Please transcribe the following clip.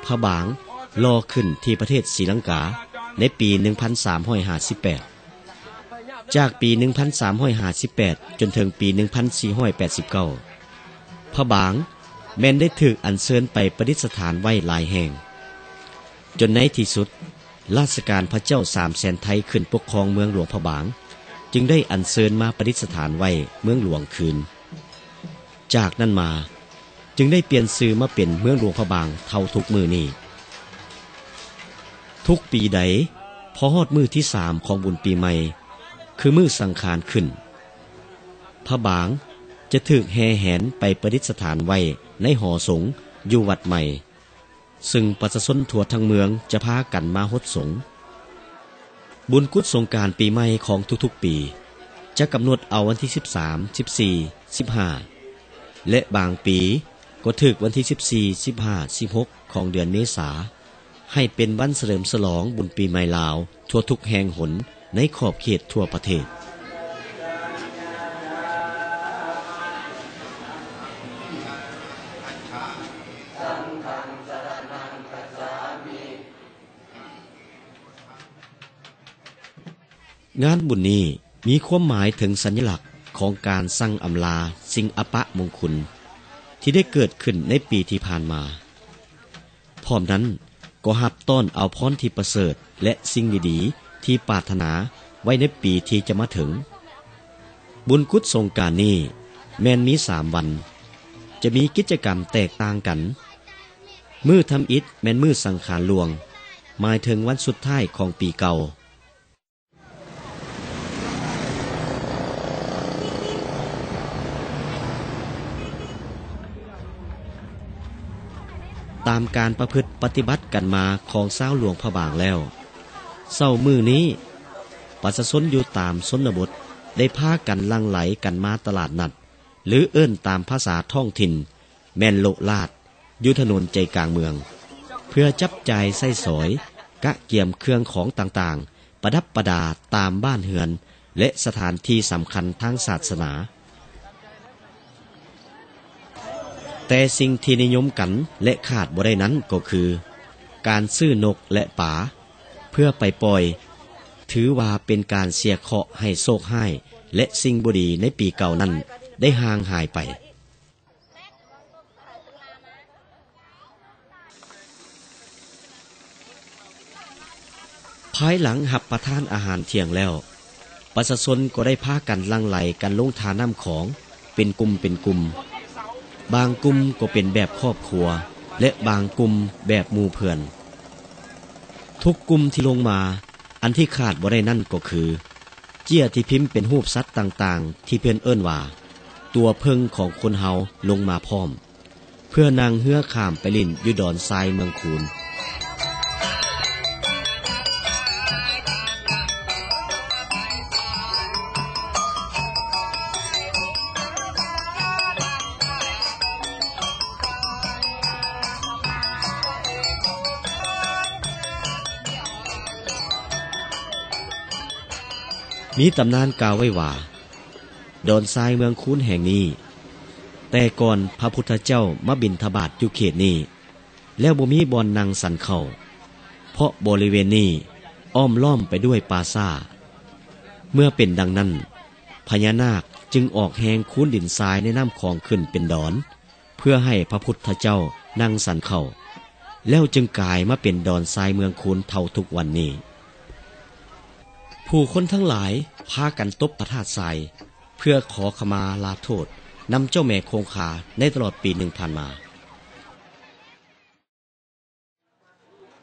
ພະບາງຫຼໍ່ຂຶ້ນທີ່ປະເທດສີລັງກາໃນປີໜຶ່ງພັນສາມຮ້ອຍຫ້າສິບແປດ. ຈາກປີໜຶ່ງພັນສາມຮ້ອຍຫ້າສິບແປດຈົນເຖິງປີໜຶ່ງພັນສີ່ຮ້ອຍແປດສິບເກົ້າ ພະບາງແມ່ນໄດ້ຖືກອັນເຊີນໄປປະດິດສະຖານໄວ້ຫຼາຍແຫ່ງ, ຈົນໃນທີ່ສຸດ ລາຊະການພະເຈົ້າສາມແສນໄທຂຶ້ນປົກຄອງເມືອງຫຼວງພະບາງ ຈຶ່ງໄດ້ອັນເຊີນມາປະດິດສະຖານໄວ້ເມືອງຫຼວງຄືນ. ຈາກນັ້ນມາຈຶ່ງໄດ້ປ່ຽນຊື່ມາເປັນເມືອງຫຼວງພະບາງເທົ່າທຸກມື້ນີ້. ທຸກປີໃດ ພໍຮອດມື້ທີສາມຂອງບຸນປີໃໝ່ ຄືມື້ສັງຂານຂຶ້ນ, ພະບາງຈະຖືກແຫ່ແຫນໄປປະດິດສະຖານໄວ້ໃນຫໍສົງຢູ່ວັດໃໝ່ ຊຶ່ງປະຊາຊົນທົ່ວທັງເມືອງຈະພາກັນມາຫົດສົງ. ບຸນກຸດສົງການປີໃໝ່ຂອງທຸກໆປີ ຈະກຳນົດເອົາວັນທີສິບສາມ, ສິບສີ່, ສິບຫ້າ ແລະ ບາງປີກໍຖືກວັນທີສິບສີ່, ສິບຫ້າ, ສິບຫົກ ຂອງເດືອນເມສາ ໃຫ້ເປັນວັນສະເຫຼີມສະຫຼອງບຸນປີໃໝ່ລາວທົ່ວທຸກແຫ່ງຫົນໃນຂອບເຂດທົ່ວປະເທດ. ງານບຸນນີ້ມີຄວາມໝາຍເຖິງສັນຍະລັກຂອງການສັ່ງອຳລາສິ່ງອັບປະມົງຄຸນທີ່ໄດ້ເກີດຂຶ້ນໃນປີທີ່ຜ່ານມາ. ພ້ອມນັ້ນກໍຮັບຕ້ອນເອົາພອນທີ່ປະເສີດ ແລະ ສິ່ງດີໆທີ່ປາດຖະໜາໄວ້ໃນປີທີ່ຈະມາເຖິງ. ບຸນກຸດສົງການນີ້ແມ່ນມີສາມວັນ, ຈະມີກິດຈະກຳແຕກຕ່າງກັນ. ມື້ທຳອິດແມ່ນມື້ສັງຂານຫຼວງ, ໝາຍເຖິງວັນສຸດທ້າຍຂອງປີເກົ່າ. ຕາມການປະພຶດປະຕິບັດກັນມາຂອງຊາວຫຼວງພະບາງແລ້ວ, ເຊົ້າມື້ນີ້ ປະຊາຊົນຢູ່ຕາມຊົນນະບົດໄດ້ພາກັນຫຼັ່ງໄຫຼກັນມາຕະຫຼາດນັດ ຫຼື ເອີ້ນຕາມພາສາທ້ອງຖິ່ນ ແມ່ນໂລະລາດ ຢູ່ຖະໜົນໃຈກາງເມືອງ ເພື່ອຈັບຈ່າຍໃຊ້ສອຍ, ກະກຽມເຄື່ອງຂອງຕ່າງໆ ປະດັບປະດາຕາມບ້ານເຮືອນ ແລະ ສະຖານທີ່ສຳຄັນທາງສາສະໜາ. ແຕ່ສິ່ງທີ່ນິຍົມກັນ ແລະ ຂາດບໍ່ໄດ້ນັ້ນກໍຄື ການຊື້ນົກ ແລະ ປາ ເພື່ອໄປປ່ອຍ, ຖືວ່າເປັນການເສຍເຄາະໃຫ້ໂຊກຮ້າຍ ແລະ ສິ່ງບໍ່ດີໃນປີເກົ່ານັ້ນໄດ້ຫ່າງຫາຍໄປ. ພາຍຫຼັງຮັບປະທານອາຫານທ່ຽງແລ້ວ, ປະຊາຊົນກໍໄດ້ພາກັນຫຼັ່ງໄຫຼກັນລົງທ່ານ້ຳຂອງເປັນກຸ່ມເປັນກຸ່ມ, ບາງກຸ່ມກໍເປັນແບບຄອບຄົວ ແລະ ບາງກຸ່ມແບບໝູ່ເພື່ອນ. ທຸກກຸ່ມທີ່ລົງມາ, ອັນທີ່ຂາດບໍ່ໄດ້ນັ້ນກໍຄື ເຈ້ຍທີ່ພິມເປັນຮູບສັດຕ່າງໆ ທີ່ເພິ່ນເອີ້ນວ່າ ຕົວເພິ່ງຂອງຄົນເຮົາລົງມາພ້ອມ, ເພື່ອນັ່ງເຮືອຂ້າມໄປຫຼິ້ນຢູ່ດອນຊາຍເມືອງຄູນ. ມີຕຳນານກ່າວໄວ້ວ່າ ດອນຊາຍເມືອງຄູນແຫ່ງນີ້ ແຕ່ກ່ອນພະພຸດທະເຈົ້າມາບິນທະບາດຢູ່ເຂດນີ້ ແລ້ວບໍ່ມີບ່ອນນັ່ງສັນເຂົ້າ, ເພາະບໍລິເວນນີ້ອ້ອມລ້ອມໄປດ້ວຍປ່າຊ້າ. ເມື່ອເປັນດັ່ງນັ້ນ, ພະຍານາກຈຶ່ງອອກແຮງຄູນດິນຊາຍໃນນ້ຳຂອງຂຶ້ນເປັນດອນ, ເພື່ອໃຫ້ພະພຸດທະເຈົ້ານັ່ງສັນເຂົ້າ, ແລ້ວຈຶ່ງກາຍມາເປັນດອນຊາຍເມືອງຄູນເທົ່າທຸກວັນນີ້. ຜູ້ຄົນທັງຫຼາຍພາກັນຕົບພະທາດຊາຍ ເພື່ອຂໍຂະມາລາໂທດນຳເຈົ້າແມ່ຄົງຄາໃນຕະຫຼອດປີໜຶ່ງຜ່ານມາ.